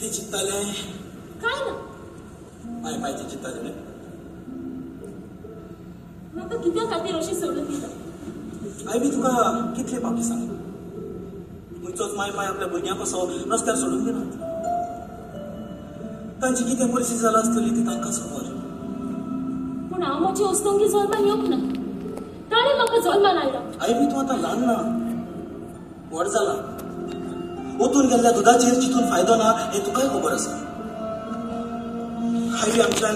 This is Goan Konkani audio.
कितें चिंततालें? काय ना. माय पायचें चिंततालें न्हय? म्हाका कित्या खातीर अशें सोडून दिला? I बी तुका कितले पावटी सांगू? खंयचोच माय पाय आपल्या भुरग्यांक असो रस्त्यार सोडून दिनात. तांची कितें परिस्थिती जाला आसतली ती तांकांच खबर. पूण हांव म्हजी वस्तुंगी जल्मान येवंक ना, ताणें म्हाका जल्मान हाडलो. I बी तूं आतां ल्हान ना, व्हड जाला. ओतून गेल्ल्या दुदाचेर चिंतून फायदो ना हें तुकाय खबर आसा. I बी आमच्यान